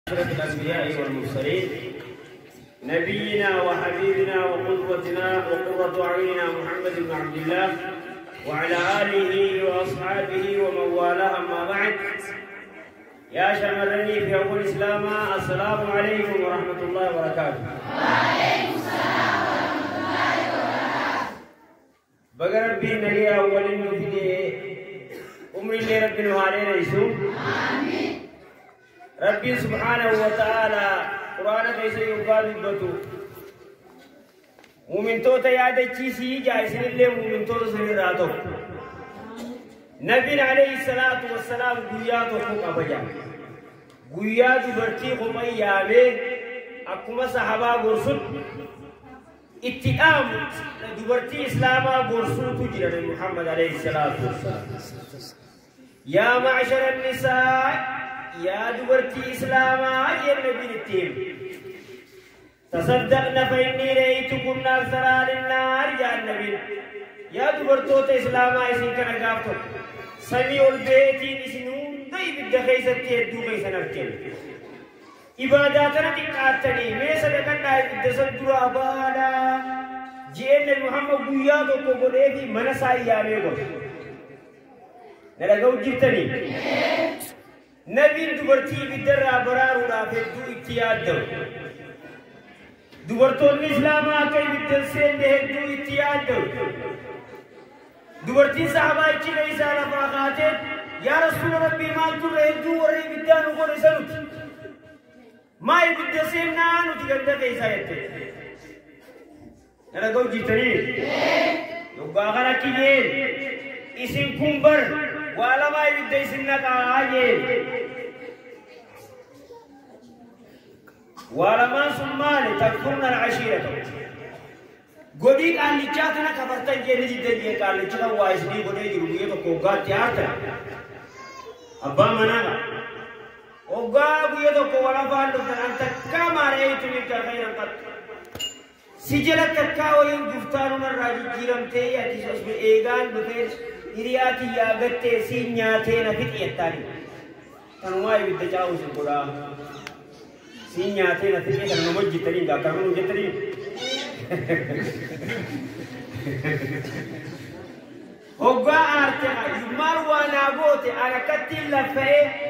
أشرف الأنبياء والمرسلين نبينا وحبيبنا وقدوتنا وقرة أعيننا محمد بن عبد الله وعلى آله وأصحابه ومن والاه. أما بعد، يا شمرني في أول إسلام، السلام عليكم ورحمة الله وبركاته. وعليكم السلام ورحمة الله وبركاته. بقى ربي نبي أول في عمري اللي ربي علينا يسوم. آمين. ربي سبحانه وتعالى قرآن كيس يقال بتو مؤمن توتا يا دچيسي جايسن اللي مؤمن توتا سن راتو. نبي عليه الصلاة والسلام گویا تو کو کبجا گویا دبرتي قميامه اكما صحابه غرسل اتقام دبرتي اسلاما غرسل تجرى محمد عليه الصلاة والسلام. يا معشر النساء، يا دبرتي اسلاما يا نبي التيم، تصدقنا فإني رأيتكم أكثر أهل النار. يا النبي يا دبرتوت اسلاما اسن كان غافتو سمي البيت اسنون داي بدخيستي هدو كيسن اركن عباداتنا تقاتني مي صدقنا بدسن درا بادا جي نبي محمد گویا تو کو گودے في منسا يامه گو نلگو جرتني. نبي دبرتي بدرا برارو فدو اتياد دو دبرتون اسلام كي بدل سين هدو اتياد دو دبرتي صحابه اچ ليس على فاقات يا رسول ربي ما تر هدو وري بدان غور سنت ما يبدل سين نانو تغند كيسا يت نلگو جتني يوغا كيين اسن كومبر والا ما يبدل سين نقا ولما سمال تكفرن العشيرة قديك أن لجاتنا كفرتن جيني جدا جيني قال لجاتا وعيسني قدي جرمية تقوقات تيارتنا أبا منانا وقا قوية تقوى فان لفتن أنت كما رأيت منك خيرا قط سجلت تكاوين قفتانون الراجل جيرم تي أتي سوس بإيغان بفير إرياتي ياغتي سينياتي نفت إيتاني تنواي بالدجاوز القرآن سينياتي نفت إيتاني نمجترين دا كرمون جترين. هوغا آرتها يمار وانا غوتي انا كتي لفه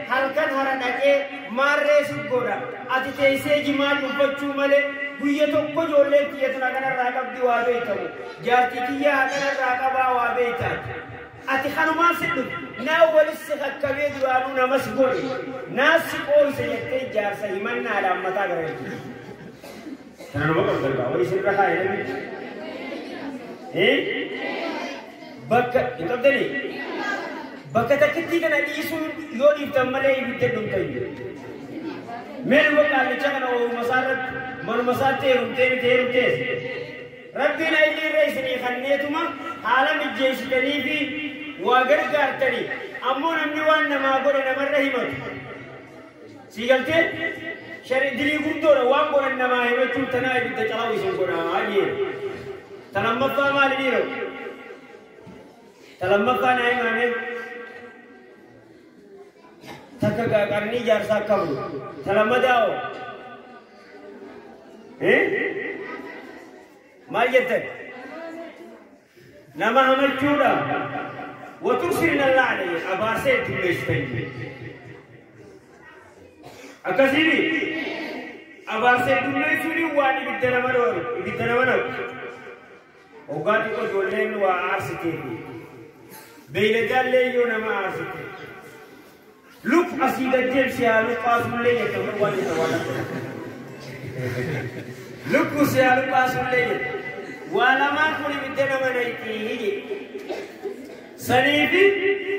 هلكن هرنقه ماري سغودا اتي تيسي جمال وبچو مله گويه تو جولے تيتنا كن راقب دي وا بيتو جارتي تيا كن راقبا وا بيتا اتي خنما سد نا ولس خكبه دوانو نمس غوري ناس قوي سيتي جار سيمنا على متا غري تنو بقى ويسر رخا يا ايه bakka hin qabdanii bakka takkitti kana dhiisuun yoo dhiiftan malee ibidda dhumtan jiru. Mee dhuga qaallicha kana ooluma isaarratti manuma isaatti heerumtee miti heerumtees. Rabbiin ayilii irra isinii kanneetuma haala mijjeessitanii fi waa gargaartanii ammoo namni waan namaa godhe namarra himatu. Sii galtee shari dilii guddoodha waan godhan namaa himachuun tanaa ibidda calawu isin godhaa jeen. Talammaffaa maali dhiiroo? تلمّا نايم آنے تک کرنی جارسا کبو تلمّا داو ہیں مال جتن نما ہمر چوڑا وترسلنا الله عليه أباسه تمشتين أكثيري أباسه تمشتين واني بدنا منو بدنا منو وقاتي کو جولين وعارستي بيلدان لي يونا ما عرفت لوك أسيدة جيب سيالو قاسم لي يتمر واني توانا لوك سيالو قاسم لي والا ما كوني بدنا من ايتي سنيفي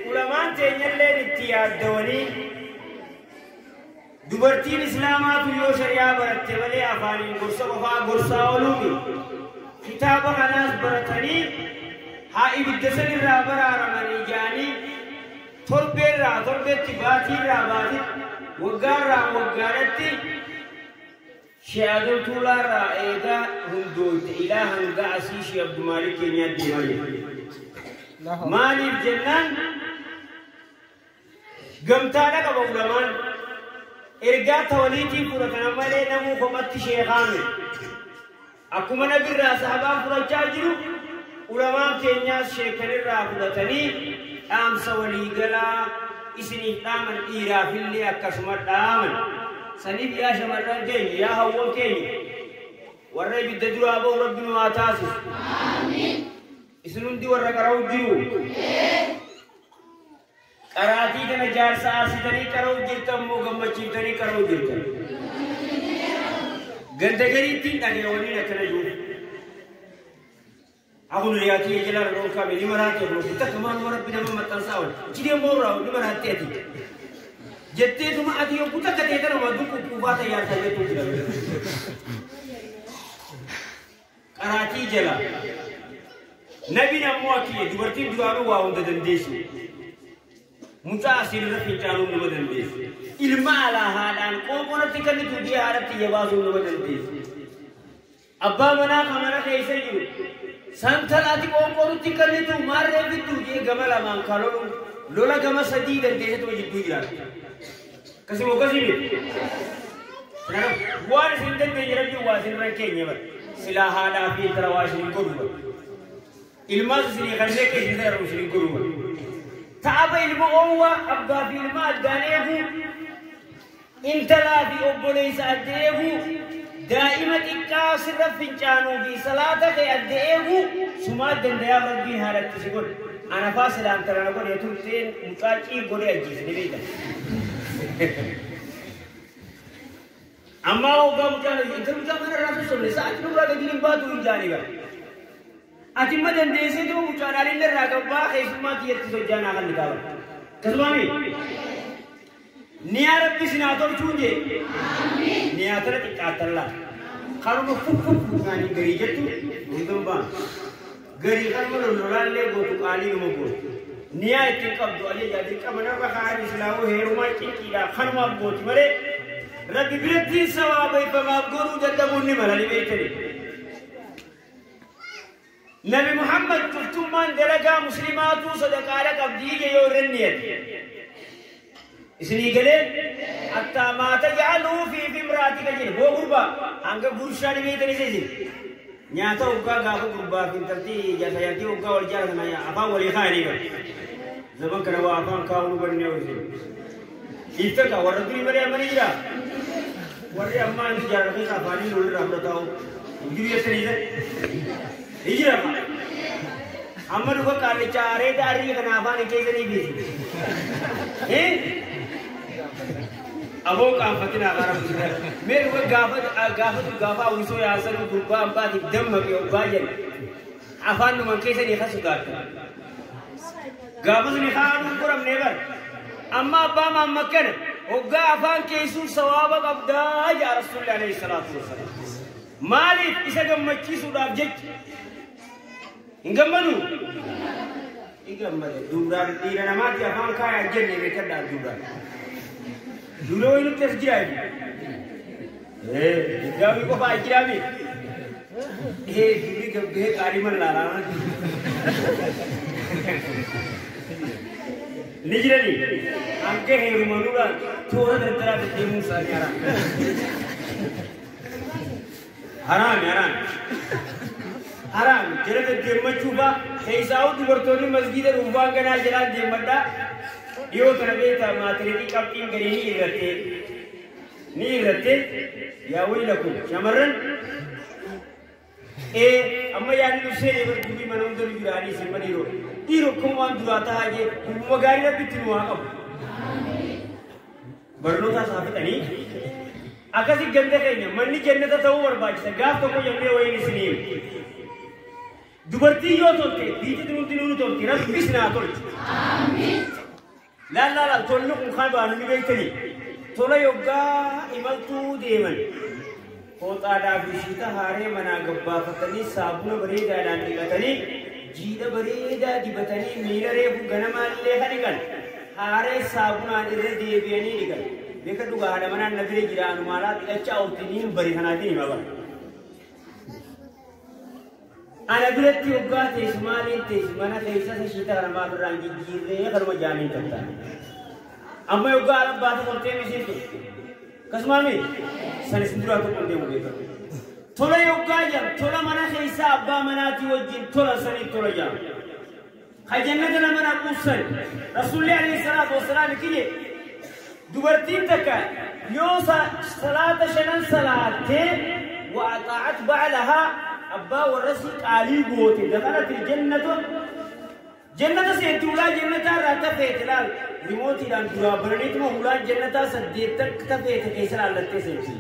علماء تينيل لي اتياد دواني دبرتين اسلامات يو شريعة برتے ولي افاني غرصة وفا غرصة علومي كتاب خلاص برتني ها ibidda irraa baraaramanii jaanii torbeerraa torbeetti baatiirraa baatitti waggaarraa waggaadhatti shi'aadol tuulaarraa eegaa hundooyte ilaa hanga asii shii Abdumaalik keenyaa deemaa jira. Maaliif jennaan gamtaadha qaba ulamaan. Ergaa tawaliitiin fudhatan malee namuu kophatti sheekaame. Akkuma nabirraa sahabaan fudhachaa jiru ulamaan keenyaas sheekanirraa fudhatanii dhaamsa waliigalaa isiniif dhaaman dhiiraafillee akkasuma dhaaman. Saniif yaa shamarran keenya yaa hawwan keenya warra ibidda duraa ba'u rabbi nu haa taasisu. Isin hundi warra qara'u jiru. Qaraatii kana jaarsa aarsitanii qara'u jirtan moo gammachiiftanii qara'u jirtan? Ganda gariitti dhaga'anii akkana jiru. Akun riyaatii ejela roon kaame ni maraate kun takka maaluma rabbi nama maxxansaa oole. Cidee moorraa ni maraatte ati. Jetteetuma ati yogguu takka ta'e tanuma dukkuufaa tayyaarta jettuu jira. Qaraatii jala. Nabiin ammoo akkiye dubartiin duraanuu waa hunda dandeessu. Mucaa asiin irra fincaanuun nama dandeessu. Ilma alaa haadhaan qoonqoonatti kan nuti hojii haadhatti iyya baasuun nama dandeessu. Abbaa manaa kan mana keessa jiru. Santalaati qoonqoonutti kan nuti maarree fiddu jee gama lamaan kan lolu lola gama sadii dandeessetuma jidduu jiraata. Akkasuma akkasii miti. Waan isin dandeenye rabbiin waa isin irra keenya bara. Silaa haadhaa fi intala waa isin godhu bara. Ilmaas isinii kanneen akka isin dararu isin godhu bara. Taaba ilma oowwaa abbaa fi ilma addaan eeguu, intalaa fi obboleessa adda eeguu, daa'ima xiqqaa sirra fincaanuu fi salaata kee adda eeguu sumaa dandayaaf rabbiin haadhatti si godhe. Anafaa silaan tana godhe turteen mucaa ciif godhe ajjeese ni beektan. Ammaa hoggaa mucaan intala mucaa mana irraa sossobne sa'aatii nurraa gadi hin baatu hin jaanii bara. Ati imma dandeesseetu mucaan alillee irraa gabbaa keessummaa kiyyatti sojjaanaa kan ni ta'a. Akkasumaami? Niyaa rabbi isin haa tolchuun jee. Niyaa tana xiqqaattan laata. Kanuma fuf isaanii garii jettu hundan baan. Garii kanuma lololaallee gootu qaalii numa gootu. Niyaa ittiin qabdu ajaja dirqama narra kaa'an islaamuu heerumaa cinqiidhaa kanumaaf gooti malee rabbi biratti sawaaba ifamaaf godhuu dadhabuun ni mala ni beektanii. Nabi Muhammad tuftummaan dalagaa muslimaatuu sadaqaadha qabdii ije yoo irra niyate. Isinii galee hattaa maa taj'aluu fi imraatika jedhe boo gurbaa hanga gurshaa ni beektanii isa isin. Nyaata hoggaa gaafa gurbaa fi intalti jaarsa jaartii hoggaa wal jaalatan afaan walii kaa'anii bara. Zaman kana waa afaan kaa'uu hubannee isin. Dhiiftan kaa warra durii malee amma ni jira. Warri ammaa inni jaalala keessa afaanii walirraa fudhataa'u. Hin jiru jettanii isa. Ni jira kaa. Amma dhufa qaallicha areeda arrii kana afaan hin keessanii beeku. Aboo qaanfatinaa karaa busirra. Mee dhufa gaafa gaafatu gaafa hawwisoo yaasanuu gurbaa abbaatiif dammaqe hoggaa jedhe. Afaan numan keessanii kan sodaattu. Gaafa suni haadhuun qoramnee bara. Amma abbaa maammakkana hoggaa afaan keessuun sawaaba qabdaa jaa Rasuulli alayhi salaatu wassalaam. Maaliif isa gammachiisuudhaaf jecha? Hin gammadu? Ni gammada. Dubraan dhiira namaatti afaan kaayaa hin jenne beekadhaa dubraan. Dura wayii nutti as jiraa jechuudha. Gaafii qofa as jiraa mi? Dubri gaggahee qaalii mallaalaa. Ni jirani. Hanga heerumanuudhaan toora daldalaa deddeemuun isaanii haraami. Haraami haraami. Haraami jala deddeemmachuu faa keessaa'u dubartoonni masgiida dhuunfaan ganaa jalaan deemmadhaa. Dhiyoo kana beektaa maatiriitii qabxiin garii ni irrattee. Ni irrattee yaa waylakum shamarran amma yaadni nu seenee bar durii mana hunda nu jiraanii isin ma dhiiroo. Dhiiroo akkuma waan duraa tahaa jee gurbuma gaarii rabbitti nu haa qabu. Barnoota isaa fixanii akkasi ganda keenya manni jannata ta'uu barbaachisa gaaf tokko jennee wayiin isinii himu. Dubartiin yoo tolte biitti hundinuu ni tolti rabbis naa tolchi. Laal laal tolli kun kan baanu ni beektanii. Tola yoggaa imaltuu deeman. Fooxaadhaa fi shiita haaree manaa gabbaafatanii saabuna bareedaadhaan dhiqatanii jiidha bareedaa dibatanii miila reefu ganamaallee kan dhiqan haaree saabunaan irra deebi'anii dhiqan. Beeka dhugaa haadha manaan na bira jira anumaalaa dhiqachaa oolti niin bari kanaatiin hima bara. Ana biratti hoggaa teessu maaliin teessu mana keessa isa shiita kana maaf irraan jijjiirree kanuma jaaniin tattaan. Amma hoggaa ala baate toltee misiin tun. Akkasumaami san isin duraa tokko deemu beekamu. Tola yoggaa jedhamu tola mana keessaa abbaa manaatii wajjin tola sanii tola jedhamu. Ka jannata nama naquuf sani. Rasuulli alayhi salaatu wassalaam kiyye dubartiin takka yoo salaata shanan salaattee wa axaa'at ba'alahaa abbaa warra sii qaalii goote dakhalat aljannata jannata seenti ulaa jannataa irraa tafeete laal rimootiidhaan duraa bananiituma ulaan jannataa saddeettan tafeete keessa laallattee seenti.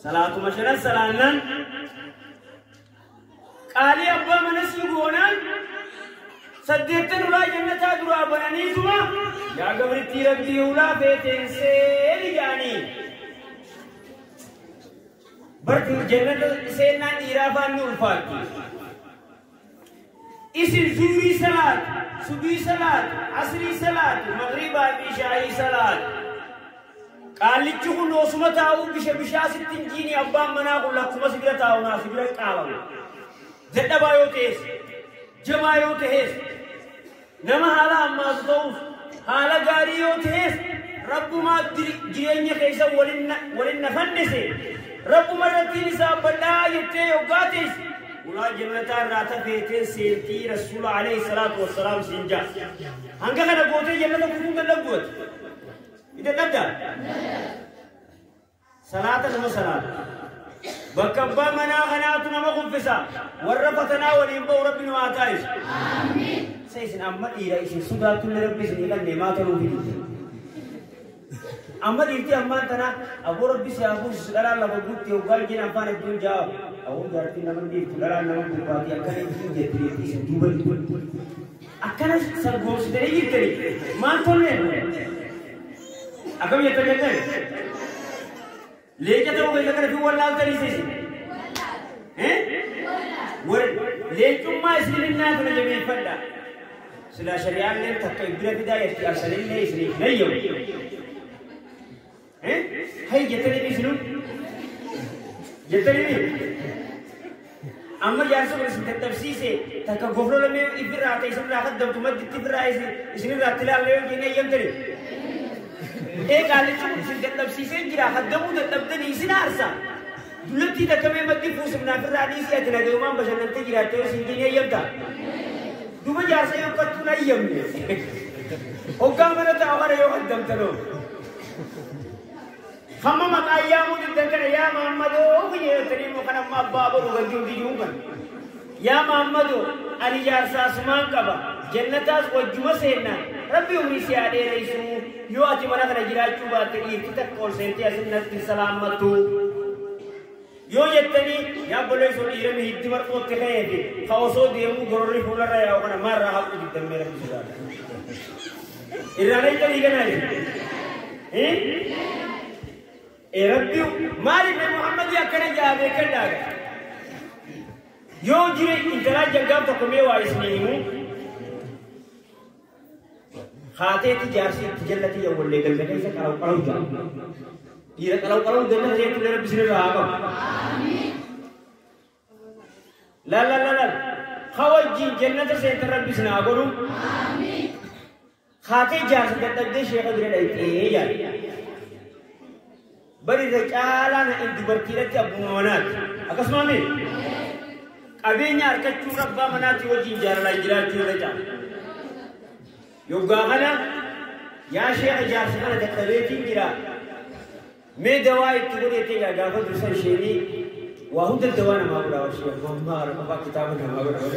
Salaatuma shanan salaannaan qaalii abbaa mana sii goonaan saddeettan ulaa jannataa duraa bananiituma yaa gabrittii rabbii ulaa feeteen seeni jaanii. Barti jannata seennaan dhiiraa faan ni ulfaatti. Isin zuhrii salaat, subii salaat, asrii salaat, maghribaa fi ishaa'ii salaat. Qaallichi kun osuma taa'uu bisha bishaa sitti hin jiini abbaan manaa kun lakkuma si bira taa'u naa si bira qaabama. Dadhabaa yoo ta'es, jabaa yoo ta'es, nama haala ammaatu ta'us, haala gaarii yoo ta'es, rabbumaa jireenya keessa walin na fannise, rabbuma irrattiin isaa bal'aa jettee yoggaa teesse, ulaa jannataa irraa tafeetee seentii rasuula alayhi salaatu wassalaam siin jaa. Hanga kana gootee jannata kufuun dadhabdu ati. Dadhabdaa? Salaata nama salaata. Bakka abbaa manaa kanaatu nama kuffisa. Warra fatanaa waliin ba'u rabbi nu haa taasisu. Isa isin amma dhiira isin sodaattullee rabbi isin hiikanne maa toluu fidi. Amma dhiirti ammaan tana aboo rabbi si haa fuusisu dhalaan lafa guutti hoggaan jeen afaan hedduun jaa. Aboo jaartiin nama dhiirtu dhalaan nama gubbaati akkana ittiin jetti dhiirti isin duuba akkana sargoomsitanii jirtani maal tolleen akkam jettan jettan leenca ta'uu keessa kana fi wallaaltanii isin. Leencummaa isin kana jabeeffadha. Silaa shari'aan takka bira fidaa jetti arsanillee isiniif nayyamu. Hay jettanii isinun jettanii amma jaarsa kun isin dadhabsiise takka goflo lamee ifirraa ta'e isinirraa kaddamtu madditti ifirraa isinirraa itti ilaalle yoo jennee eeyyamtani. Ee qaallichi kun isin dadhabsiisee jira kaddamuu dadhabdanii isin aarsa. Dullattii takka mee maddi fuusifnaaf irraa dhiisii ati nagayumaan bashannantee jiraatte yoo isin jennee eeyyamta. Duba jaarsa yoo kattuun eeyyamne. Hoggaa mana taa'u kana yoo kaddamtanoo. Hamma maqaa yaamuu diddan kana yaa Mahammadoo jettanii immoo kan amma abbaa godhu gandi hundi jiru kan. Yaa Mahammadoo ani jaarsaa sumaan qaba jannataas wajjuma seenna rabbi umrii si haa dheeressu yoo ati mana kana jiraachuu baatte dhiirti takka ol seentee asin natti salaammattu. Yoo jettanii yaa obboleessoo dhiirami hiddi marxootti ka'ee fi ka osoo deemuu gororri fuularra yaa'u kana maarraa haqu diddammee rabbi sodaata. Irraan eegganii ganaa jiru. Rabbi maaliif Muhammad akkana jaabee kan dhaaga. Yoo jire intalaa jangaaf tokko mee waa isinii himu. Haateetti jaarsi itti jallati yawwallee ganda keessa qaraw qaraw jaa. Dhiira qaraw qaraw ganda keessa rabbi isinirraa haa qabu. La la la la. Ka wajjin jannata seentan rabbi isin haa godhu. Haatee jaarsa dadhabdee sheeka bira dhayxee jaal. Bari irra caalaan dubartiidhatti abbuma manaati. Akkasuma mee qabeenya harkachuun abbaa manaatti wajjin jaalalaan jiraachuu irra caala. Yoggaa kana yaa sheeka jaarsa kana dadhabeetiin jira. Mee dawaa itti godhettee gaa gaafa dursa isheenii waa hunda dawaa namaa godhaa ishee ammaa qofaa kitaaba namaa godhaa.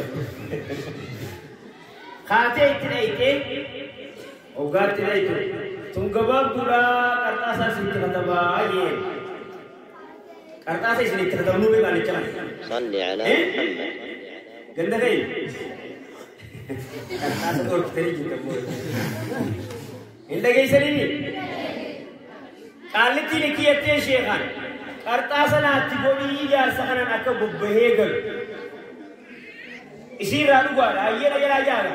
Kaatee itti dhayxee hoggaatti dhayxu. Tun gabaabduudhaa qarxaasaa isinitti katabaa jee. Qarxaasa isinitti katabnuu beekaa jecha kana. صل على إيه؟ محمد. Ganda kee. Qarxaasa dhorkitanii jirtan booda. Hin dhageessanii? Qaallittiin kiyyattee sheekan qarxaasa naatti godhii jaarsa kanaan akka bobbahee galu. Isiirraa dhugaadha ayyeena jalaa jaala.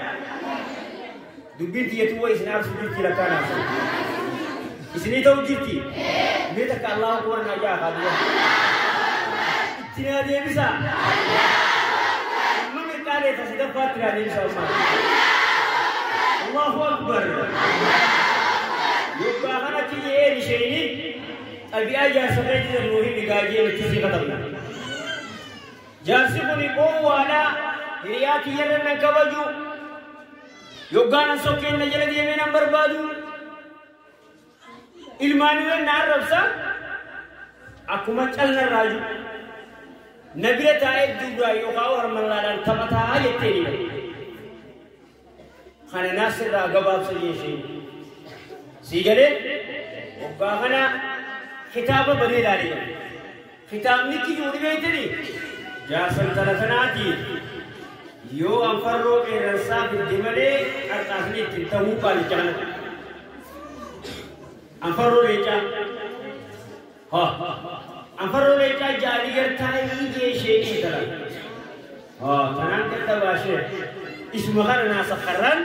Dubbiin tiyyatu waa isin aarsuu jirti lakkaan haasa. Isinii ta'u jirti. Mee takka Allahu akbar naa jaa kaa dura. Itti naa deebisaa. Amma mirqaalee tasidaffaatti naa deebisaa ummaa. Allahu akbar. Yoggaa kanatti je'een isheenii xabi'aa jaarsa keetti nuu himi gaajee nutti sii katabna. Jaarsi kun gowwaadha hiriyaa kiyyarra nan kabaju yoggaan an sokkeen na jala deemee nan barbaadu ilmaanirra na arrabsa akkuma calnarraa jiru na bira taa'ee duubraa yookaan harmallaadhaan taphataa jettee ni kana naasirraa gabaabsa jeeshee sii galee waggaa kana kitaaba banee ilaalee jira. Kitaabni kiyyuu ni beektanii jaarsan tana kanaati yoo anfarroo qeerransaa fidde malee qarxaasni ittiin ta'uu qaalicha kana. Anfarroo leencaa haa anfarroo leencaa jaalii gartaa hiikee ishee dhiitala. Haa tanaan dadhabaashee isuma kana naa sakkarran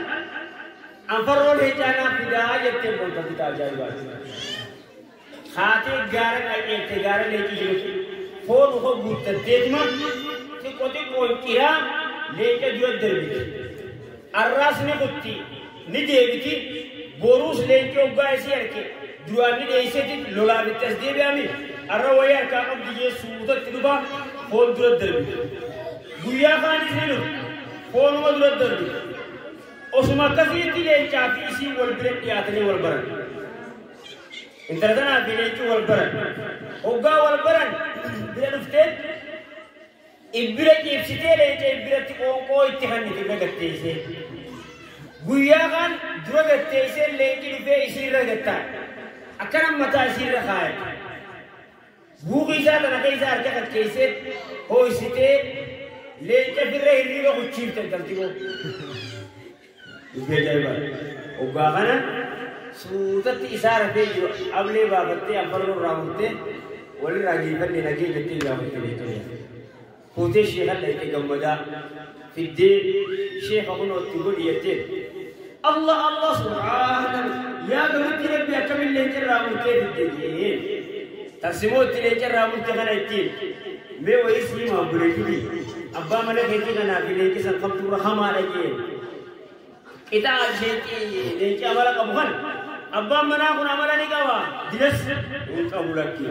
anfarroo leencaa naa fidaa jettee boonta bitaa ajaa'ibaati. Haatee gaara qaceelte gaara leenci jirutti foon ufa guuttatteetuma xiqqoo xiqqoon ciraa leenca dura darbiti. Arraas ni kutti ni deebiti boruus leenci hoggaa isii harke duraan ni dheeyseeti lolaaf itti as deebi'ami arra wayii harkaa qabdi jee suutatti dhufa foon dura darbiti. Guyyaa kaanis ni dhufu foonuma dura darbiti. Osuma akkasiitti leencaa fi isii wal bira dhiyaatanii wal baran. Intala tanaa fi leenci wal baran. Hoggaa wal baran bira dhuftee ibbira ciibsitee leenca ibbiratti qoonqoo itti kennite bira gatteessee. Guyyaa kaan dura gatteessee leenci dhufee isiirra gattaa. Akkana mataa isiirra kaayate. Buuqii isaa tana keessa harka katkeessee hoo'isitee leenca firra hirriba kuchiifte intalti koo. Dubbii ajaa'ibaa. Hoggaa kana suutatti isaa rafee jiru ablee baafattee anfarroo irraa murtee walirraa geeffannee nagee jettee gaafatte beektu. Fuutee sheekan dhaqxe gammadaa fiddee sheeka kunoo itti godhi jetteen. Allah Allah subhaanallah yaa gamitti rabbi akkamiin leenca irraa murtee fidde jeen. Tarsimoo itti leenca irraa murte kana ittiin mee wayii sii maambuleetii abbaa mana keetii kanaa fi leenci san kamtuurra hamaadha jeen. Qixaa leenci amala qabu kana abbaan manaa kun amala ni qaba dinas hin qabu lakki.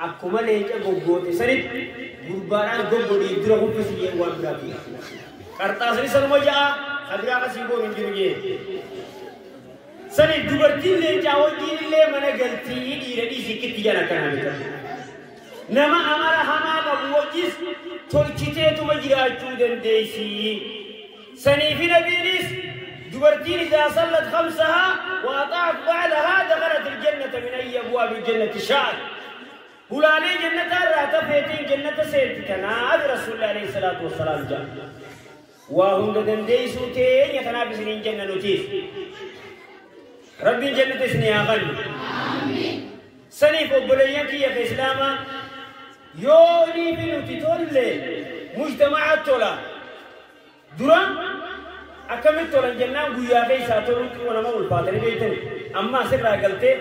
Akkuma leenca goggoote sanitti gurbaadhaan goggodhii dura kuffisi jeen waan biraati. Qarxaasni sanuma ja'a kabiraa kasii goon hin jiru jeen. Saniif dubartiin leencaa wajjin illee mana galtii dhiira dhiisii kitti jala akkanaa beekamu. Nama amala hamaa qabu wajjis tolchiteetuma jiraachuu dandeessi. Saniifi nabiinis dubartiin idaa sallat khamsahaa wa ata'at ba'lahaa dakhalat aljannata min ayyi abwaabi aljannati sha'at. Hulaalee jannataa irraa tafeetiin jannata seenti kanaaf rasuulli alayhi salaatu wassalaam jedha. Waa hunda dandeessuu teenya kanaaf isiniin jenna nutiis. Rabbiin jannata isinii haa kennu. Saniif obboleeyyan kiyya ka islaamaa yoo niifi nuti tolle mujtama'a tola. Dura akkamitti tolan jennaan guyyaa keessaa toluun xiqqoo nama ulfaatanii beektani. Amma asirraa galtee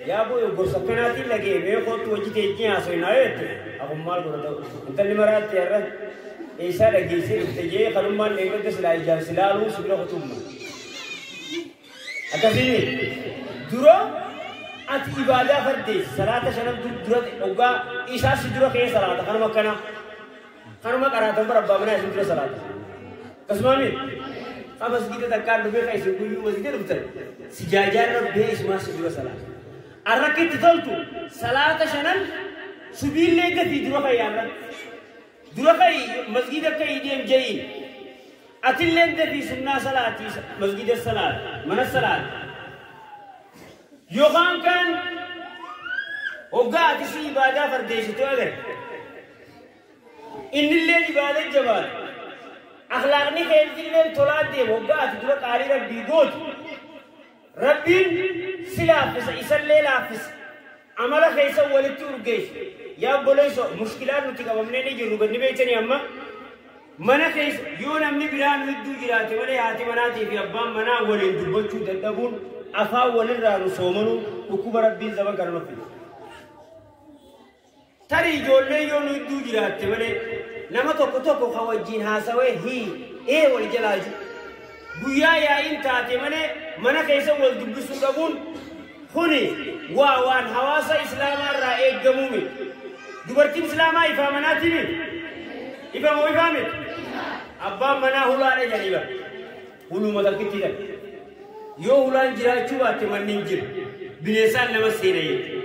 yaa bo'e gorsa akkanaatiin dhagee mee kootu hojii teejjii haasofnaa yoo jette akkuma maal godha ta'u. Intalli maraatti har'a eessaa dhageessee dhufte jee kanummaan dheemadda silaa ijaan silaaluu sibila kutumma. Akkasiin dura ati ibaadaa fardeessi salaata shanan dura hoggaa isaa si dura kee salaata kanuma akkana kanuma qaraatan bara abbaa manaa isin dura salaata. Akkasuma ka masgida takkaan dhufee ka isin guyyuu masgida dhuftan si jaajaan rabbee isumaa si dura salaata. Arrakki itti toltu salaata shanan subiillee gafii dura kayyaarra. Dura kayi masgida kayi deem ja'iin. Atilleen dafii sunnaa salaatii masgida salaat mana salaat. Yookaan kan hoggaa ati si ibaadaa fardeessitu agarre. Innilleen ibaadaa jabaatu. Akhlaaqni keetilleen tolaa deemu hoggaa ati dura qaalii rabbii gootu. Rabbiin si laaffisa isallee laaffisa. Amala keessa walitti urgeessu. Yaa obboleessoo mushkilaan nuti qabamnee ni jirru ganni beektanii amma mana keessa yoo namni biraa nu hedduu jiraate malee haati manaatii fi abbaan manaa waliin dubbachuu dadhabuun afaan walirraa nu soomanuu dhukkuba rabbiin zaman kana nuuf fide. Tarii ijoollee yoo nu hedduu jiraatte malee nama tokko tokko kan wajjin haasawee hii ee wal jalaa jiru. Guyyaa yaa'iin taate malee mana keessa wal dubbisuu dhabuun kuni waa waan hawaasa islaamaa irraa eeggamuu miti. Dubartiin islaamaa ifaa manaati miti. Ifa moo ifaa miti? Abbaan manaa hulaadha jedhanii bara. Huluma takkitti jedha. Yoo hulaan jiraachuu baatte manni hin jiru. Bineensaan nama seena jechuudha.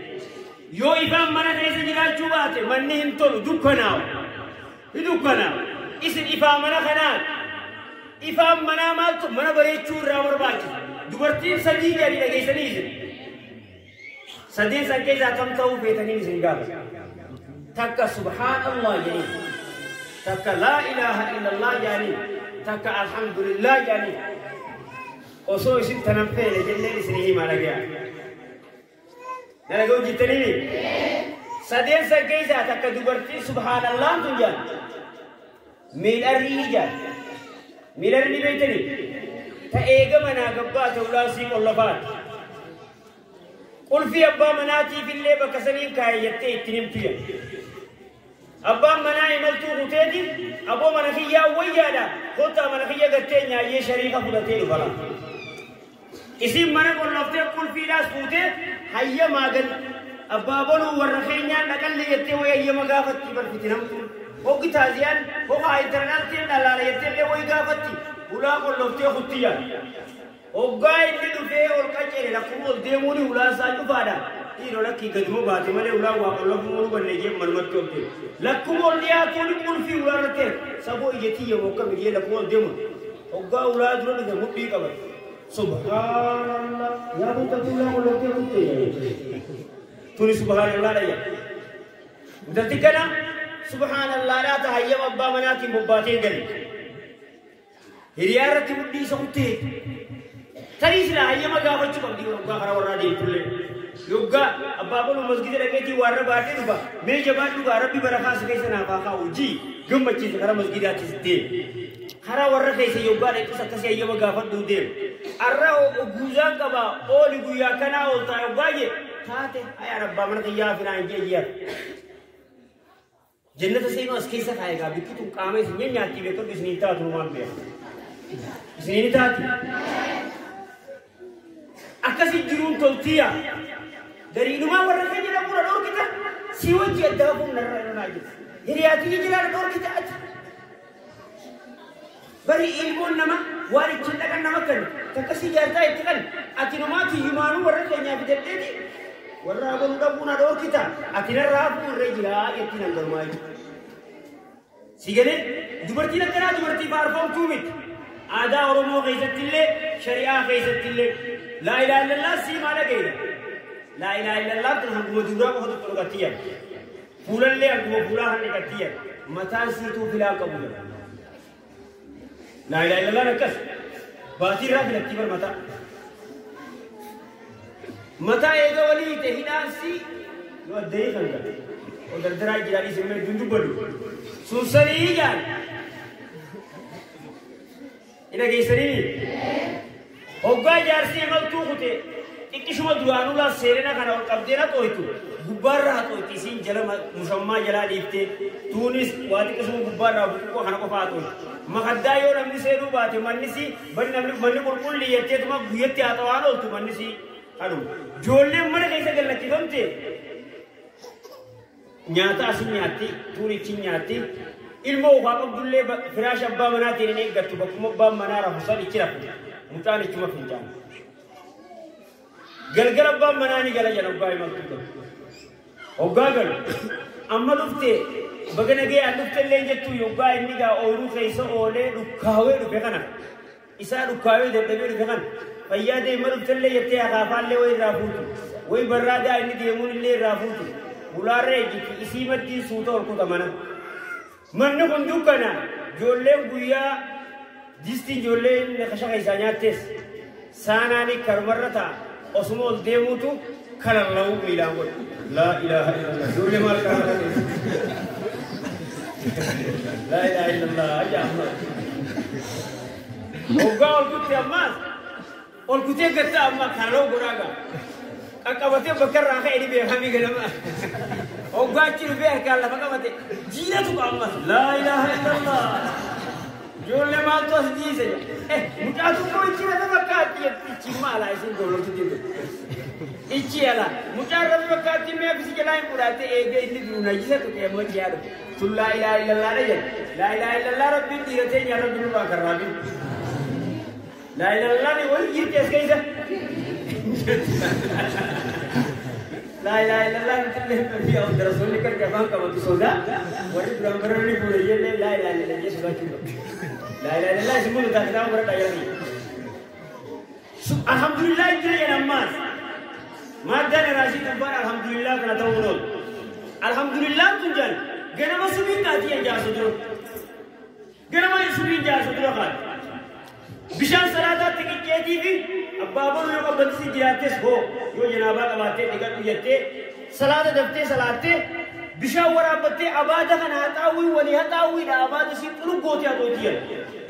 Yoo ifaan mana keessa jiraachuu baate manni hin tolu dukkanaawu. Ni dukkanaawu. Isin ifaa mana kanaati. Ifaan manaa maaltu mana bareechuu irraa barbaachisa. Dubartiin sadii gadi dhageessanii isin. Sadeen san keessaa kam ta'uu feetanii isin gaafata. Takka subhaanallah jedhanii. Takka laa ilaaha illallah jedhanii. Takka alhamdulillah jedhanii. Osoo isin tanan feene jennee isin himaa dhagaya. Na dhaga'u jettanii? Sadeen san keessaa takka dubartiin subhaanallah tun jedhan. Miidharrii jedhan. Miidharri ni beektanii? Ta eega manaa gabbaa ta'uudhaan sii qollafaati. Qulfii abbaa manaatiif illee bakka saniin kaa'e jettee ittiin himtu jedha. Abbaan manaa imaltuu kuteeti aboo mana kiyyaa wayyaadha kottaa mana kiyya gattee nyaayyee shariika fudhatee dhufa laata. Isiin mana qolloftee qulfiidhaas fuutee hayyamaa gal abbaa boluu warra keenyaan dhaqalle jettee wayi hayyama gaafatti barfiti namtuun. Hoggi taaziyaan hogaa intala dhalteen dhalaala jettee illee wayi gaafatti hulaa qolloftee kutti jedha. Hoggaa inni dhufee ol qaceele lakkuma ol deemuuni hulaan isaa cufaadha. Dhiiroo lakkii gaduma baate malee hulaan waa qollofuu nu banne jee manumatti ol deemu. Lakkuma ol dhiyaatuuni qulfii hulaa irratti erga. Saboo ija tiyya moo akkami jee lakkuma ol deemuun. Hoggaa hulaa dura dhufe mudhii qabate. Subhaanallah yaa buntatii hulaa qolloftee kutte. Tuni subhaanallah dhayya. Intalti kana subhaanallah dhaa ta hayyama abbaa manaatiin bobbaatee gali. Hiriyaa irratti mudhii isa kuttee. Tarii silaa hayyama gaafachuu qabdi yoggaa karaa warraa deemtullee. Yoggaa abbaa boluu masgida dhaqeetii waarra baadhee dhufa. Mee jabaadhu gaa rabbi barakaa si keessa naaf haa kaa'u jii gammachiisa karaa masgidaattis deemi. Karaa warra keessa yoggaa dhaqxus akkasii hayyama gaafadhuu deemi. Arra guuzaan qaba ooli guyyaa kanaa ooltaa yoggaa jee taate hayaan abbaa mana kiyyaa finaa hin jee jiyar. Jannata seenuu as keessa kaa'e gaa bikki tun qaama isin nyaattii beekadhu isiniin taatu numaan beeka. Isiniin taati. Akkasi jiruun toltiya. Gariinumaa warra keenya dhaquudha dhorkita si wajji addaa kun narra irraa jiru. Hiriyaatii jilaan dhorkita ati. Bari ilmoon nama waan ittiin dhaqan nama kennu takkasii jaartaa itti kan ati numaa tiyyumaanuu warra keenyaa fidadheeti warra abaluu dhaquuna dhorkita ati narraa hafuu irra jiraa jettiin hangalumaa jechuudha. Si galee dubartiin akkanaa dubartii faarfamtuu miti. Aadaa Oromoo keessatti illee shari'aa keessatti illee laa ilaaha illallah siimaa dhageenya. Laa ilaaha illallah tun hanguma duraa qofa tokko dhugatti yaada. Fuulallee hanguma fuulaa kan dhiqatti yaada. Mataan siituu filaa qabu jedha. Laa ilaaha illallah akkas. Baatii irraa filatti bar mataa. Mataa eega walii hiite hidhaan sii yoo addayii kan gala. O dardaraa jiraadhii simmee hedduun dubbadu. Sun sanii jaan. Ina geessanii hoggaa jaarsi imaltuu kute xiqqishuma duraanuu laa seerina kana ol qabdee na xooytu gubbaarraa haa xooyti isiin jala mushammaa jalaa dhiiftee tuunis waa xiqqishuma gubbaarraa buqquu kana qofa haa xooytu. Makaddaa yoo namni seenuu baate mannisi manni namni manni qulqullii jetteetuma guyyatti haa xawaan ooltu mannisi kanuma. Ijoolleen mana keessa gallakkifamte nyaata asin nyaatti tuun ichi nyaatti ilmoo ukaa qabdullee firaasha abbaa manaatiin hin eeggattu bakkuma abbaan manaa rafu san ichi rafu mucaan ichuma fincaan. Galgala abbaan manaa ni gala jedha hoggaa imaltuu galu. Hoggaa galu amma dhufte baga nagayaan dhufte illee jettu yoggaa inni gaa ooyiruu keessa oolee dhukkaawee dhufe kana isaa dhukkaawee dadhabee dhufe kana fayyaa deema dhufte illee jettee akaafaallee wayi irraa fuutu wayi barraadaa inni deemuun illee irraa fuutu hulaarra ejjiti isii maddiin suuta ol kuta mana. Manni kun dukkana ijoolleen guyyaa distiin ijoolleen kasha keessaa nyaattees saanaani karumarra ta'a osuma ol deemuutu kalalla'uu miilaan godha. Laa ilaaha illallah. Ijoollee maal qaba? Laa ilaaha illallah. Ajaa amma. Hoggaa ol kutte ammaas ol kutee gatta amma kalalla'uu godhaa gaa. Qaqqabatee bakka irraa ka'e ni beekamii ganama. Hoggaa achi dhufee harkaan lafa qabate jiinatu ammas. Laa ilaaha illallah. Ijoollee maaltu as jiise? Mucaa tokko ichi rafe fakkaatti jetti ichi maala isin doolootti jirtu. Ichi ala mucaan rafe fakkaatti mi'a bisi jalaa hin fudhatte eegee inni duru najisa tuqee immoo ichi yaadu. Sun laa ilaaha illallah dha jedhe. Laa ilaaha illallah rabbiin dhiira teenya rabbi nurraa kan raabin. Laa ilaaha illallah ni wal jirti as keessa. Laa ilaaha illallah nuti illee fi awwaal rasuulli kan afaan qabatu sodaa warri duraan bararri fuudhe jennee laa ilaaha illallah jee sodaachuu qabu. Laa ilaaha illallah isin mul'ata kitaaba baradhaa jedhanii. Alhamdulillah jira jedhan ammaas. Maaddaan raashii tuffaan alhamdulillah kana ta'uu oolu. Alhamdulillah tun jedhan ganama subiin kaatii yan jaarsa dura. Ganama subiin jaarsa dura kaati. Bishaan salaataatti qicceetii fi abbaa boru yoo qabbanti jiraattes hoo yoo janaabaa qabaattee dhiqadhu jettee salaata daftee salaattee bishaan waraabbattee abaada kana haxaawwii walii haxaawwiidha abaada isii xuluggootii haxooyti jedha.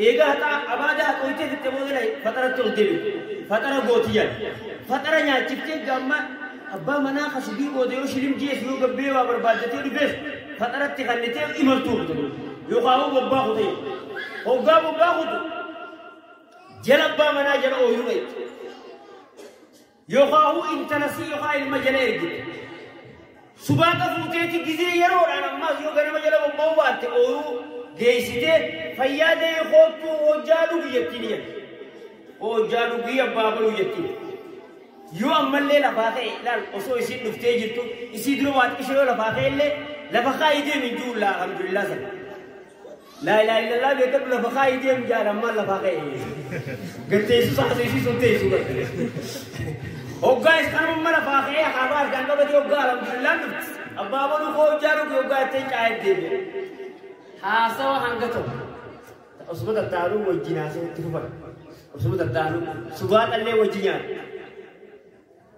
Eegaa haxaa abaada haxooytee fitte booda faxaratti ol deebitu. Faxara gooti jedha. Faxara nyaachiftee gamma abbaa manaa kasubii booda yoo shilim jees yoo gabbee waa barbaaddatee dhufees faxaratti kannitee imaltuu kutu. Yookaan bobbaa kutee. Hoggaa bobbaa kutu. Jala abbaa manaa jala ooyiruu dheetti. Yookaan intala sii yookaan ilma jala ergite. Subaata fuuteeti gizee yeroodhaan ammaas yoo ganama jala bobba'uu baatte ooyiruu geessitee fayyaa ta'ee koottuu hojjaa dhugi jettiin jedhe. Hojjaa dhugii abbaa baluu jettiin. Yoo ammallee lafaa ka'e ilaal osoo isiin dhuftee jirtu isii dura waa xiqqishoo yoo lafaa ka'e illee lafa kaayii deemi hin jiru laa alhamdulillah sana. Laa ilaaha illallah beekadhu lafa kaayii deemi jaal ammaan lafaa ka'e. Gatteessu saasuu sun teessu garte. Hoggaa is kanuma lafaa ka'ee akaabaa harkaan qabatee hoggaa alhamdulillah dhufti. Abbaa baluu koo hojjaa dhugi hoggaa ittiin caayee deebi'e. Haasawa hanga tokko. Osuma tattaanuu wajjin haasawatti fufan. Osuma tattaanuu subaaxallee wajjin nyaatu.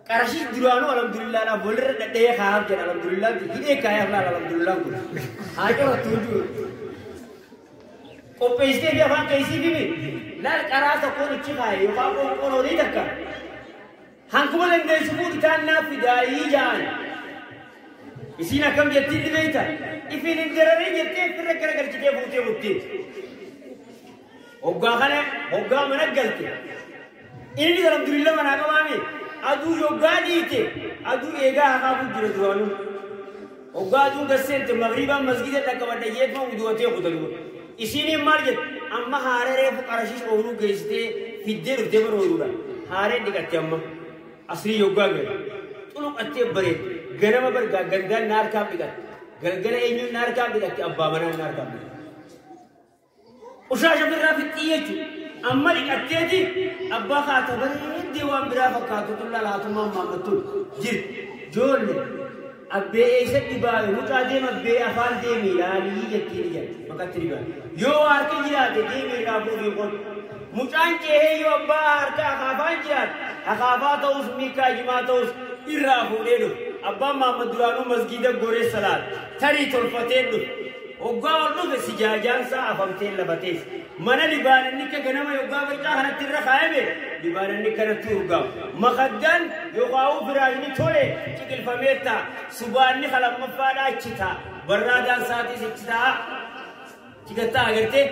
Qarashii duraanuu alhamdulillaadhaaf walirra dhadhee kaa'aaf jedha alhamdulillah hidhee kaayaaf laala alhamdulillah kun. Haa qorattu jiru. Qopheessitee fi afaan keessii fi laal qaraa tokkoon ichi kaaye yookaan qoqqoolii takka. Hankuma dandeessu fuudhi taan naaf fidaayii ja'an. Isiin akkam jettiin ni beekta. Ifiin hin dararin jettee firra gara galchitee fuutee buttiin. Hoggaa kana hoggaa mana galte. Inni alhamdulillah manaa qabaame aduu yoggaa dhiite aduu eegaa haqaafuu jira duraanuu. Hoggaa aduu gasseente magriibaan masgida dhaqqabadha jeetuma uduwatee kutanuu. Isiin maal jette amma haaree reefu qarashiis ooyiruu geessitee fiddee dhuftee bara ooyiruudha. Haaree dhiqatte amma asrii yoggaa gale. Xuluqattee bareedde ganama bargaa gandaan na harkaaf dhiqatte. Galgala eenyuun na harkaaf dhiqatte abbaa manaa na harkaaf dhiqatte. Ushaasha birraa fixxii jechuudha. Amma dhiqatteeti abbaa kaata bareeddee waan biraa fakkaatu tullaa laatummaan maammattuun jirti. Ijoollee abbee eessa dhibaaye mucaa deema abbee afaan deemi yaalii jettiin jedha maqatti dhibaaye. Yoo harki jiraate deemi irraa fuudhii qol. Mucaan ceehee yoo abbaa harka akaafaan jiraate akaafaa ta'us miikaa jimaa ta'us irraa fuudhee dhufu. Abbaan Mahammad duraanuu masgiida goree salaat tarii tolfatee dhufu. Hoggaa ol dhufe sijaajaan isaa afamtee lafa teesse. Mana libaananni akka ganama yoggaa barcaa kanatti irra kaayame libaananni kanatti urgaamu. Makaddaan yookaan firaashni tole ciqilfamee ta'a. Subaanni lamaffaadhaa achi ta'a. Barraadaan isaatis achi ta'a. Cigattaa agartee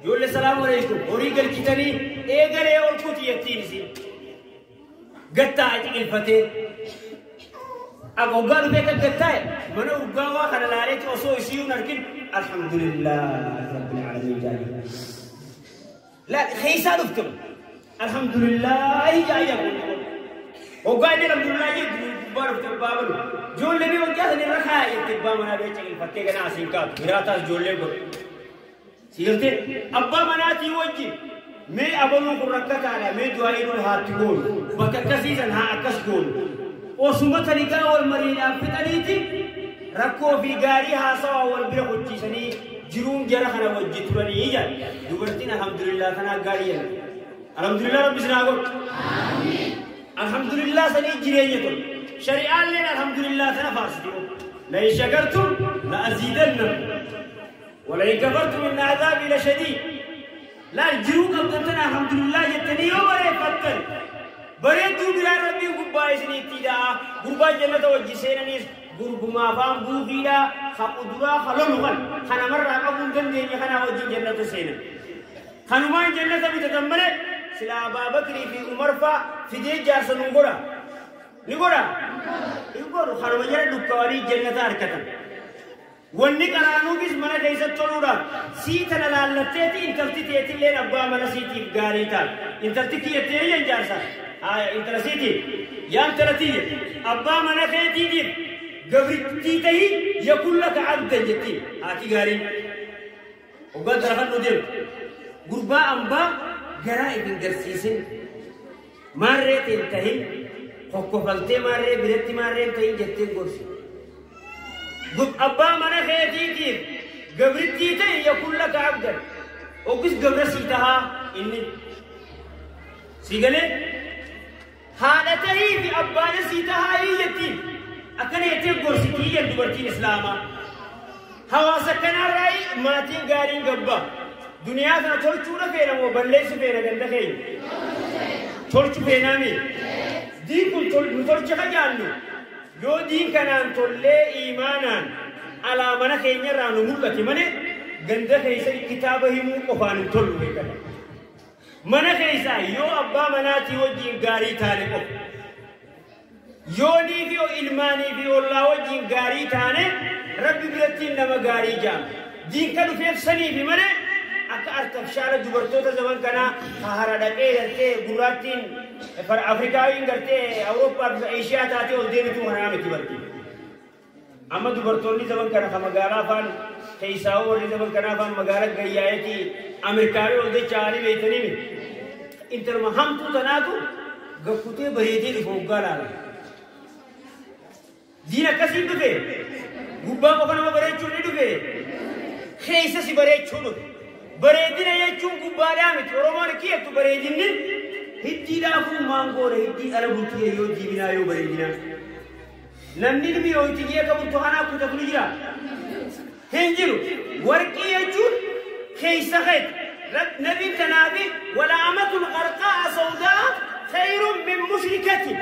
ijoollee salaamu alaikum horii galchitanii eegalee ol kuti jettiin isin. Gattaa ciqilfatee. Hoggaa dhufee kan gattaa'e mana urgaawaa kana laaleetti osoo isii hin argin alhamdulillah rabbil aalamiin jaanii. Laa keessaa dhufte alhamdulillah jaayyaa kun. Hoggaa inni alhamdulillah jedhu gubbaa dhufte abbaa balu. Ijoollee bee hojjaa sana irra kaaya jette abbaa manaa bee ciqilfattee ganaa asiin kaatu biraataas ijoollee godhu. Siirtee abbaa manaatii wajjin mee abaluu kun rakkataadha mee du'aa inni haatti goonu bakka akkasiisan haa akkas goonu. Osuma taligaa wal mariidhaan fixaniiti rakkoo fi gaarii haasawaa wal bira hojjiisanii jiruun jara kana wajji turanii jedha. Dubartiin alhamdulillah kanaa gaarii jedha. Alhamdulillah rabbi isin haa godhu. Alhamdulillah sanii jireenya tolu. Shari'aalleen alhamdulillah kana faarsiti. La in shakartum la aziidannakum. Wa la in kafartum inna azaabii la shadiid. Laal jiruu qabdan tana alhamdulillah jettanii yoo bareeffattan. Bareedduu biraa rabbiin gubbaa isinitti hidhaa. Gurbaa jannata wajji seenaniis gurgumaa afaan buufiidhaa ka kuduraa ka lolu kan kanamarraa qabuu hin dandeenye kanaa wajjin jannata seenan. Kanumaan jannata bitatan malee sila Abaa Bakrii fi Umar faa fidee jaarsa nu godha. Ni godha? Hin godhu. Kanuma jala dukkawanii jannata argatan. Wanni qaraanuufis mana keessatti toluudhaaf sii tana laallatteeti intalti teetilleen abbaa mana siitiif gaarii taate. Intalti kiyyattee iyyan jaarsa. Haaya intala siitiin yaa intala tiyya abbaa mana keetiitiif gabrittii tahii yakun laka abdan jettiin haati gaariin. Hoggaa tarafadhu deemtu. Gurbaa ambaa garaa ifin garsiisin maarree teen tahin kokkofaltee maarree biratti maarreen tahin jetteen gorsi. Abbaa mana keetiitiif gabrittii ta'e yakun laka abdan. Oggis gabra sii tahaa inni. Si galee haadha tahii fi abbaan sii tahaa jettiin. Akkana jettee gorsitii jedhu dubartiin Islaamaa. Hawaasa kanarraa maatiin gaariin gabbaa. Duniyaa kana tolchuudha feena moo balleessu feena ganda keenya? Tolchu feenaami. Diin kun nu tolcha ka jaannu yoo diin kanaan tollee iimaanaan alaa mana keenyarraa nu mul'ate malee ganda keessa kitaaba himuu qofaan hin tollu beekama. Mana keessa yoo abbaa manaatii wajjin gaarii taane qofa. Yoonii fi ilmaanii fi ollaa wajjin gaarii taane Rabbi birattiin nama gaarii jaama. Diin kan dhufeef saniifi malee akka artafshaala dubartoota zaman kanaa hara dhaqee gartee gurraattiin Afrikaawiin gartee Awurooppaa fi Eeshiyaa taatee ol deebitu kanaa miti barti. Amma dubartoonni zaman kana ka magaalaa afaan keessaa warri zaman kanaa afaan magaalaa gayyaayetii Ameerikaawii ol dacha'anii beektanii miti. Intaluma hamtuu tanaatu gakkutee bareedee dhufe hoggaa laala. Diin akkasiin dhufe gubbaa qofa nama bareechuun ni dhufe keessa si bareechuu dhufe. Bareedina jechuun gubbaadhaa miti. Oromoon kiyyattu bareedinni hiddiidhaafuu maangoodha hiddii dhala bultii yoo diiminaa yoo bareedinaa. Namni ilmi yoo itti akka bultu kanaa kutatu ni jira. Hin jiru. Warqii jechuun keessa keeti. Nabiin tanaafi wala amatul qarqaa sawdaa khayrun min mushrikati.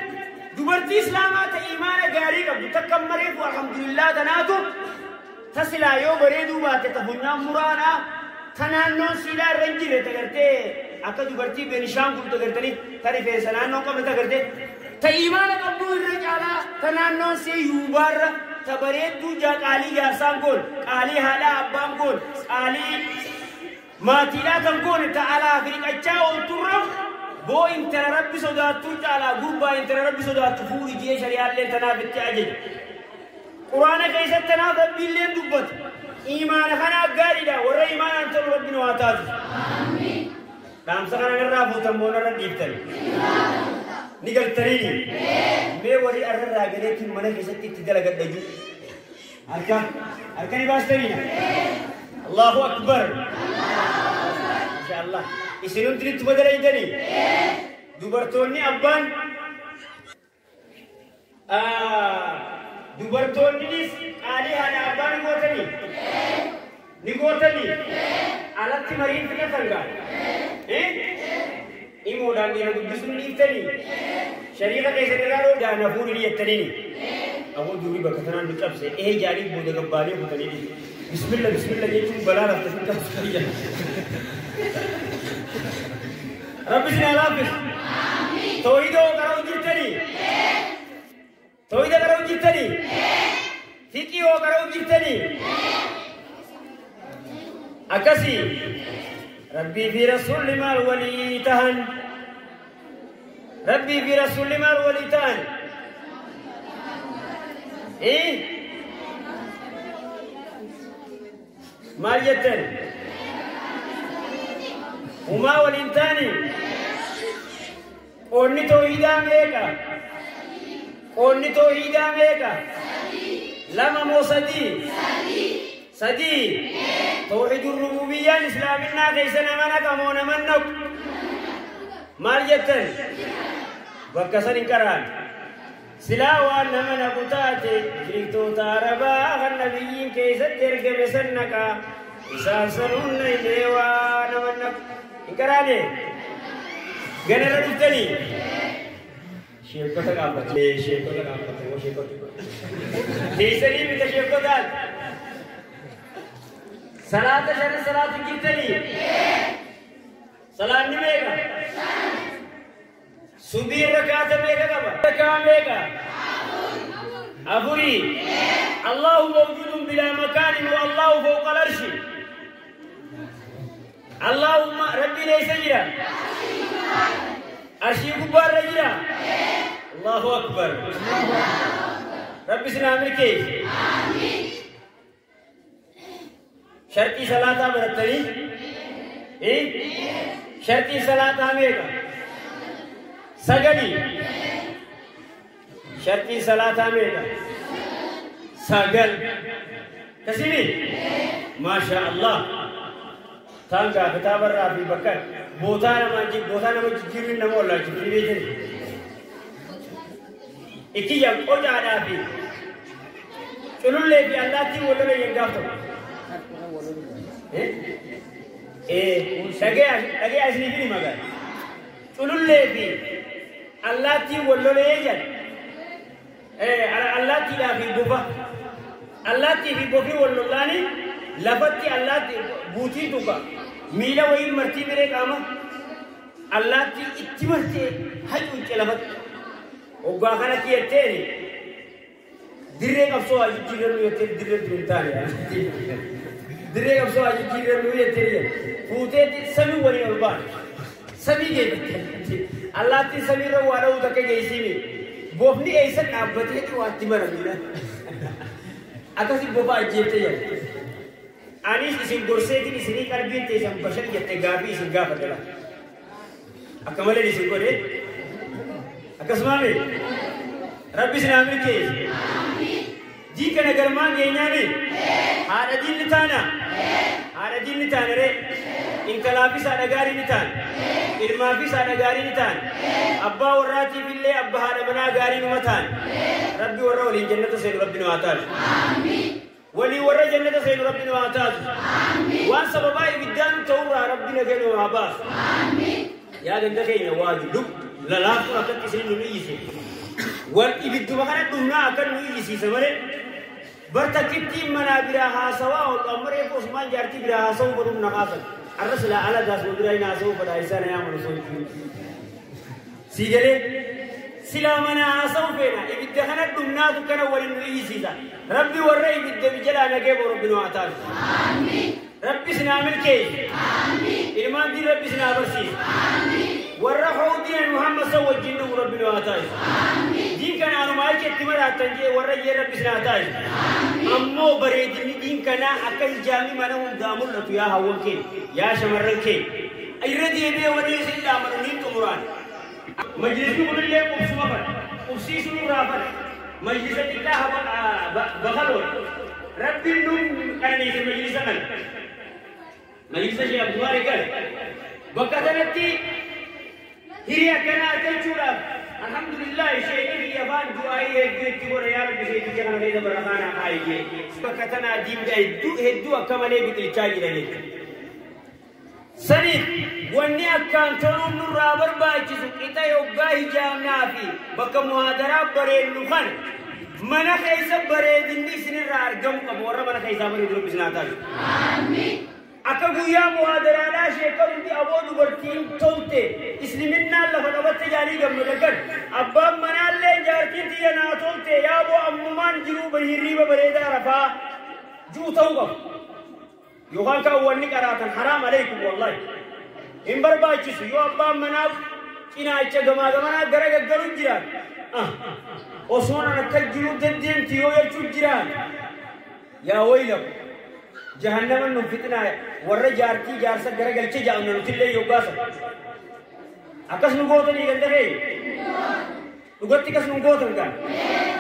Dubartii Islaamaa ta imaana gaarii qabdu takka mareefu alhamdulillah tanaatu tasilaa yoo bareeduu baate ta funyaan muraadhaa. Tanaannoon siilaa irra hin jirre tagartee akka dubartii Beenishaangul tagartanii ta rifeensa naannoo qabne tagartee ta imaana qabduu irra caalaa tanaannoon see yuubaarra ta bareedduu jaa qaalii jaarsaan goon qaalii haadhaa abbaan goon qaalii maatiidhaa kan goone ta alaa fi dhiqachaa oolturra boo intala rabbi sodaattuu caalaa gurbaa intala rabbi sodaattu fuudhi jee shari'aallee tanaaf itti ajaja. Quraana keessatti tanaaf rabbiillee dubbata. Imaana kana gaariidha warra imaanaan tolu rabbi nu haa taasisu. Dhaamsa kana irraa fuutan moo narra dhiiftan? Ni galtaniini? Mee warri arrarraa galeetiin mana keessatti itti dalagadha jiru. Harka harka ni baastaniina? Allahu akbar. Insha Allah. Isin hundi itti badalaydanii? Dubartoonni abbaan dubartoonnis qaalii haadha abbaa ni gootanii? Ni gootanii? Alatti mariin fidatan gaa? Imoodhaan dhiira dubbisuun dhiiftanii? Shariika keessan irraa dhoodhaan hafuuri ni jettaniini? Aboo durii bakka tanaan nu cabse ee jaaliif booda gabbaanee kutanii dhiisu. Bismilla bismilla jechuun balaa lafta sin kaasuu Rabbi sin haa laaffisu. Toohidoo qara'u jirtanii? Toohida qara'u jirtanii? Fiqii hoo qara'u jirtanii? Akkasii Rabbii fi Rasuulli maal walii tahan? Rabbii fi Rasuulli maal walii tahan? Maal jettan? Humaa waliin taanii? Qoonni toohidaa meeqa? Qoonni toohidaa meeqa? Lama moo sadii? Sadii. Toohidul rububiyyaan islaaminaa keessa nama naqa moo nama naqu? Maal jettan? Bakka san hin qaraan. Silaa waan nama naqu taate mushriktoota Arabaa kan nabiyyiin keessatti ergame san naqa. Isaan sanuun illee waa nama naqu. Hin qaraane? Ganarra dhuftanii? Sheekota gaaffate. Sheekota gaaffate moo sheekota? Teessanii mita sheekotaan? Salaata shanan salaatu jirtanii? Salaanni meeqa? Subii rakaata meeqa qaba? Rakaa meeqa? Afurii. Allahu mawjuudun bilaa makaanin wa Allahu fawqa al-arshi. Allahumma rabbi laysa jira. Arshii gubbaarra jira. Allahu akbar. Rabbi sinaa milkeessi. Sharxii salaataa barattanii? Sharxii salaataa meeqa? Sagali. Sharxii salaataa meeqa? 9. Kasimi? Maasha Allah. Taan kitaaba irraa fi bakka bootaa nama jijjiiruun nama wallaalchifti beekani. Itti jan qocaadhaa fi culullee fi allaattiin wal lola yan gaaf tokko. Dhagee isiniif himi magaala. Culullee fi allaattiin wal lola jedhan. Allaattiidhaa fi bofa. Allaattii fi bofi wal lollaani lafatti allaattii buutii tuqa. Miila wayiin martii miree qaama. Allaattii itti martee hacuucce lafatti. Waggaa kanatti jetteeni dirree qabsoo haa jijjiirannu jettee dirree tun hin taane. Dirree qabsoo haa jijjiirannu jettee fuuteetti samii waliin ol baane. Samii geeffatte. Allaattiin samiirra waa dha'uu takka geessimi. Bofni eessa dhaabbateeti waa itti mara miila. Akkasi bofa ajjeeftee jedhu. Anis isin gorseetiin isinii qalbiin teessan bashar jette gaafii isin gaafadha. Akka malee isin godhe. Akkasumaame Rabbi isin milkeessi. Dii kana galmaan geenyaami. Haadha diinni taana. Haadha diinni taana ree. Intalaafis haadha gaarii ni taana. Ilmaafis haadha gaarii ni taana. Abbaa warraatiif illee abbaa haadha manaa gaarii numa taana. Rabbi warra waliin jannata seenu Rabbi nu haa taasisu. Walii warra jannata seenu Rabbi nu haa taasisu. Waan sababaa ibiddaan ta'urraa Rabbi nagaa nu haa baasu. Yaa ganda keenya waa lub lalaaftuu akkatti isin nu iyyise. Wal ibidduma kana dhumnaa akka nu iyyisiisa malee. Bartakittiin manaa biraa haasawaa ol amma reefu Usmaan jaartii biraa haasawuu godhuuf na kaasan. Arra silaa ala gaasuma biraa hin haasawuu fedhaa isaa na yaamanu osoo hin jiru. Sii galee silaa manaa haasawuu feena ibidda kana dhumnaatu kana waliin nu iyyisiisa. Rabbi warra ibidda jalaa nagee boo Rabbi nu haa taasisu. Rabbi sinaa milkeessu. Ilmaan diin Rabbi sinaa barsiisu. Warra hawdiin Muhammad sa wajjin dhugu Rabbi nu haa taasisu. Diin kana anumaa itti maraattan jee warra jee Rabbi sinaa taasisu. Ammoo bareedinni diin kanaa akka hijaabni mana hundaa mul'atu yaa hawwan kee yaa shamarran kee. Irra deebi'ee wanni isin dhaamanu niin xumuraan. Majlisni kunillee qubsuma fadha. Qubsiisuu nurraa fadha. Majlisa xiqqaa bakaloon. Rabbiin nu qananiise majlisa kana. Majlisa Sheekh Abdulmalik kana. Bakka kanatti hirii akkanaa argachuudhaaf alhamdulillah sheekii biyya afaan du'aayii hedduu itti godha yaa Rabbi sheekicha kana keessa barakaanaa kaayyee. Bakka tanaa diinga hedduu hedduu akka malee biqilchaa jiran jechuudha. Saniif wanni akkaan toluun nurraa barbaachisu qixa yoggaa hijaabnaa fi bakka muhaadaraa bareennu kana mana keessa bareedinni isinirraa argamu qabu warra mana keessaa bareedu Rabbi isin haa taasisu. Akka guyyaa muhaadaraadhaa sheekka hundi aboo dubartiin tolte isliminnaan lafa qabatte jaalii gammada kan abbaan manaallee jaartiin tiyya naa tolte yaaboo ammumaan jiruu hirriiba bareedaa rafaa ji'u ta'uu qabu. Yookaan kan wanni qaraatan haraam aleikum wallahi. Hin barbaachisu yoo abbaan manaa cinaacha gamaa gamanaa gara gaggalu jiraan. Osoon an akka jiruu deddeemti yoo jechuu jiraan. Yaa waylamu. Jahannama nu fitnaa warra jaartii jaarsa garagalche ja'amna nutillee yoggaasa. Akkas nu gootanii ganda keenya. Dhugatti akkas nu gootan gaa.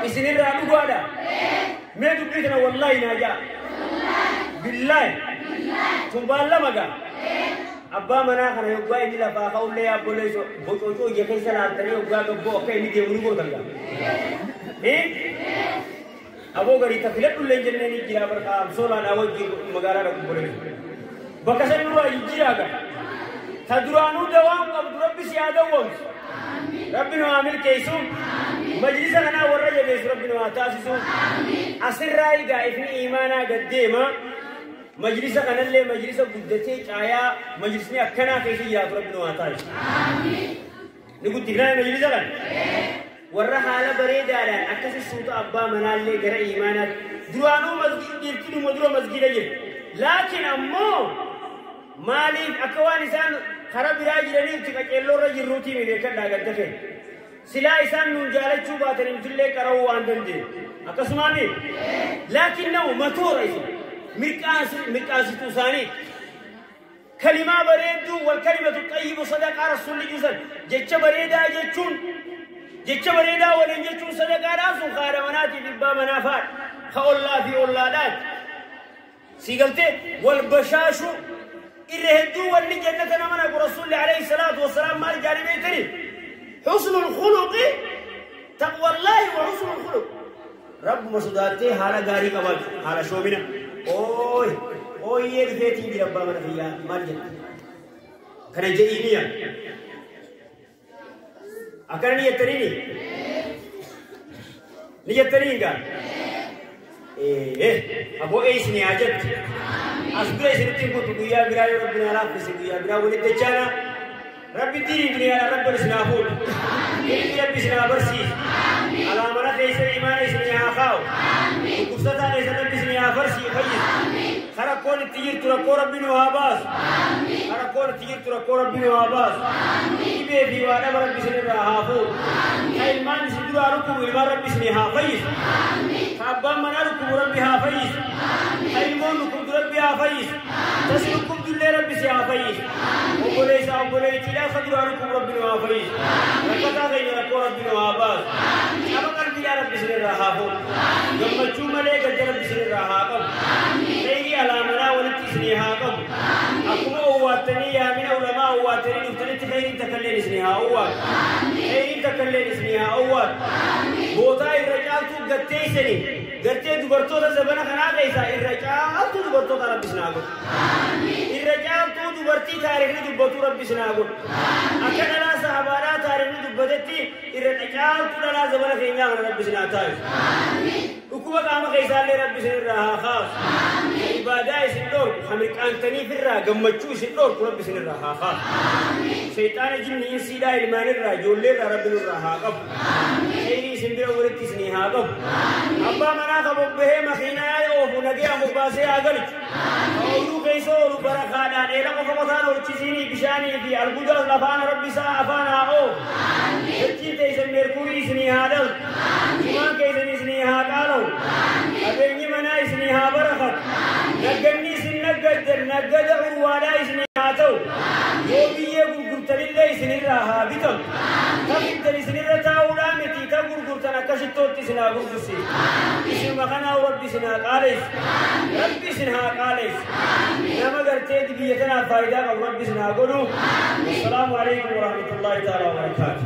Isinirraa dhugaadha. Mee dubbii kana wallaahi naa ja'a. Billaahi. Tun baallama gaa. Abbaa manaa kana yoggaa inni lafaa ka'ullee yaabbolee bocoocoo ija keessa laaltanii yoggaa gabboo akka inni deemu ni gootan gaa. Aboo garii tafiladhullee hin jennee ni jira barqa soolaadhaa wajjin magaalaa dhaqu bolee. Bakka san nurraa jijjiiraa gaa. Ta duraanuu dawaan qabdu Rabbi si haa dawwamsu. Rabbi nu haa milkeessu. Majlisa kanaa warra jabeessu Rabbi nu haa taasisu. Asirraa egaa ifni imaanaa gad deema. Majlisa kanallee majlisa guddatee caayaa majlisni akkanaa keessa jiraatu rabbi nu haa taasisu. Ni guddifnaa majlisa kana. Warra haala bareedaadhaan akkasi suuta abbaa manaallee gara iimaanaatti duraanuu dhiirtinuma dura masgiida jirti. Laakiin ammoo maaliif akka waan isaan karaa biraa jiraniif qaceelloo irra jirruutii mi beekadhaa gadda keenya. Silaa isaan nuun jaalachuu baatan nutillee qara'uu waan dandeenyu. Akkasumaani laakiin namu matoora isin mirqaansituu isaanii. Kalimaa bareedduu wal kalimatu xayyibu sadaqaa rasuulli juusan jecha bareedaa jechuun jecha bareedaa waliin jechuun sadaqaadhaan sun haadha manaatiif abbaa manaa fa'aadha. Ka ollaa fi ollaadhaati. Si galtee wal bashaashuu irra hedduu wanni jannata nama naqu rasuulli alayhi salaatu wassalaam maal jedhanii beektanii? Husnul khuluqi taqwallaahi wa husnul khuluq. Rabbuma sodaattee haala gaarii qabaatu haala shoomina. Ooy ooyyee dhufeetiin jira abbaa mana fiyyaa maal jetta? Kana jedhiiniya. Akkana ni jettaniini? Ni jettaniin gaa? Aboo eesni haa jettu. As dura isinitti hin guutu guyyaa biraa yoo rabbi naa laaffise guyyaa biraa walitti dachaana. Rabbi diiniin duniyaadhaan rabbi isin haa fuudhu. Ilmi rabbi isin haa barsiisu. Alaamana keessa imaana isin haa kaa'u. Dhukkubsataa keessa rabbi isin haa fayyisu. Karakkoon itti jirtu rakkoo rabbi nu haa baasu. Karakkoon itti jirtu rakkoo rabbi nu haa baasu. Dhibee fi waa dhaba rabbi isin irraa haa fuudhu. Ka ilmaan isin duraa dhukkubu ilmaan rabbi isin haa fayyisu. Ka abbaan manaa dhukkubu rabbi haa fayyisu. Ka ilmoon dhukkubdu rabbi haa fayyisu. Tasi dhukkubdullee rabbi si haa fayyisu. Obboleessa obboleettiidhaa ka duraa dhukkubu rabbi nu haa fayyisu. Rakkataa keenya rakkoo rabbi nu haa baasu. Qaba qalbiidhaa rabbi isin irraa haa fuudhu. Gammachuu malee gadda rabbi isin irraa haa qabu. Khayrii alaamanaa walitti isinii haa qabu. Akkuma owwaattanii yaamina ulamaa owwaattanii dhuftanitti khayriin takkalleen isinii haa owwaatu. Khayriin takkalleen isinii haa owwaatu. Bootaa irra caaltuu gatteessanii gartee dubartoota zabana kanaa keessaa irra caaltuu dubartoota rabbi isin haa godhu. Irra caaltuu dubartii taarikhni dubbatu rabbi isin haa godhu. Akka dhalaa sahabaadhaa taarikhni dubbatetti irra caaltuu dhalaa zabana keenyaa kana rabbi isin haa taasisu. Dhukkuba qaama keessaallee rabbi isin irraa haa kaasu. Ibaadaa isin dhorku ka mirqaantaniif irraa gammachuu isin dhorku rabbi isin irraa haa kaasu. Shayxaana jinni insiidhaa ilmaanirraa ijoolleerraa rabbi nurraa haa qabu. Khayrii isin bira walitti isinii haa qabu. Abbaa manaa ka bobbahee makiinaa oofu nagee bobbaasee haa galchu. Ka ooyiruu keessa oolu barakaadhaan eela qofa qotaan oolchisiinii bishaanii fi albuuda lafaan rabbi isaa afaan haa oofu. Dachii teessan meerkurii isinii haa dhaltu. Jumaan keessan isinii haa qaala'u. Qabeenyi manaa isinii haa barakatu. Nagganni isin naggaddan naggada urwaadhaa isinii haa ta'u. Yoo biyyee gurgurtanillee isinirraa haa bitamu. Ta fiddan isinirra taa'uudhaa miti ta gurgurtan akka shittootti isin haa gurgursiisu. Isinuma kanaa rabbi isin haa qaaleessu. Rabbi isin haa qaaleessu. Nama gartee biyya tanaaf faayidaa qabu rabbi isin haa godhu. Wassalaamu alaikum warahmatullaahi ta'ala wabarakaatuh.